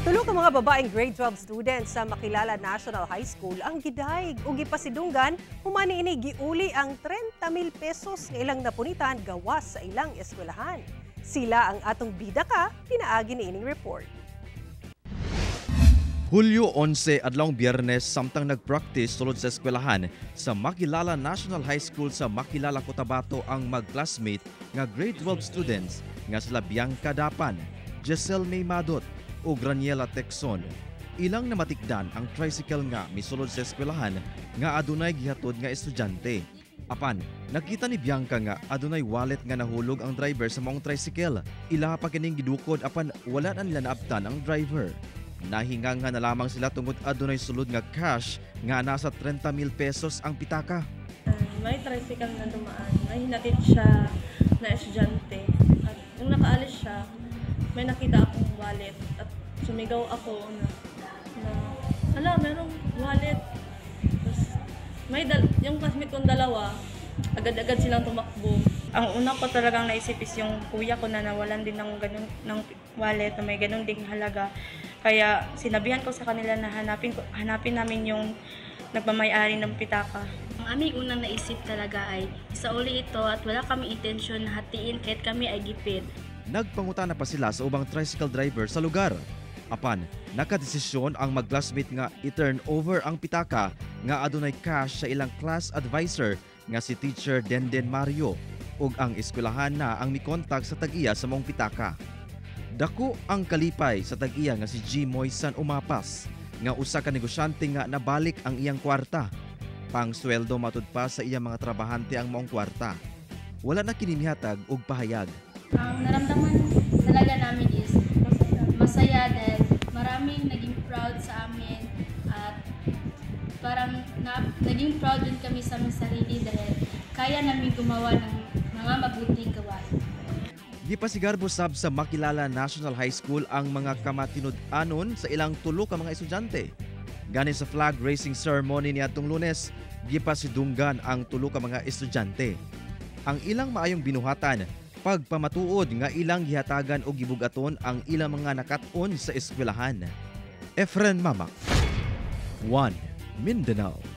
Tulo ka mga babaeng grade 12 students sa Makilala National High School ang gidayeg ug gipasidunggan human ini giuli ang 30,000 pesos nga ilang napunitan gawas sa ilang eskwelahan. Sila ang atong bida ka pinaagi niining report. Hulyo 11, adlawng Biyernes, samtang nagpractice sulod sa eskwelahan sa Makilala National High School sa Makilala, Cotabato ang mag-classmate nga grade 12 students nga sila Bianca Dapan, Giselle May Madot ug Raniela Texon. Ilang namatikdan ang tricycle nga misulod sa eskwelahan nga adunay gihatod nga estudyante. Apan, nakita ni Bianca nga adunay wallet nga nahulog ang driver sa maong tricycle. Ila pa kining gidukod apan wala na nila naabtan ang driver. Nahinganga na lamang sila tungod adunay sulod nga cash nga nasa 30,000 pesos ang pitaka. May tricycle na dumaan. May hinatid siya na estudyante. At nung nakaalis siya, may nakita akong wallet. At sumigaw ako na "Ala, merong wallet." Tapos, yung classmate kong dalawa, agad-agad silang tumakbo. Ang una ko talagang naisip is yung kuya ko na nawalan din ng ganun, ng wallet na may ganun ding halaga. Kaya sinabihan ko sa kanila na hanapin namin yung nagmamay-ari ng pitaka. Ang aming unang naisip talaga ay isauli ito at wala kaming intensyon na hatiin kahit kami ay gipit. Nagpangutana pa sila sa ubang tricycle driver sa lugar. Apan, nakadesisyon ang mag-classmate nga i-turn over ang pitaka nga adunay cash sa ilang class advisor nga si Teacher Denden Mario ug ang eskwelahan na ang mikontak sa tag-iya sa maong pitaka. Dako ang kalipay sa tag-iya nga si G. Moisan Umapas nga usa ka negosyante nga nabalik ang iyang kwarta. Pang sweldo matud pa sa iyang mga trabahante ang maong kwarta. Wala na kini mihatag og pahayag. Ang naramdaman talaga namin is masaya dahil maraming naging proud sa amin at parang naging proud din kami sa aming sarili dahil kaya namin gumawa ng mga mabuting gawain. Gipasigarbo sab sa Makilala National High School ang mga kamatinud-anon sa ilang tulo ka mga estudyante. Gani sa flag raising ceremony niadtong Lunes, gipasidunggan ang tulo ka mga estudyante. Ang ilang maayong binuhatan, pagpamatuod nga ilang gihatagan og gibugaton ang ilang mga nakat-on sa eskwelahan. Efren Mamak, 1 Mindanao.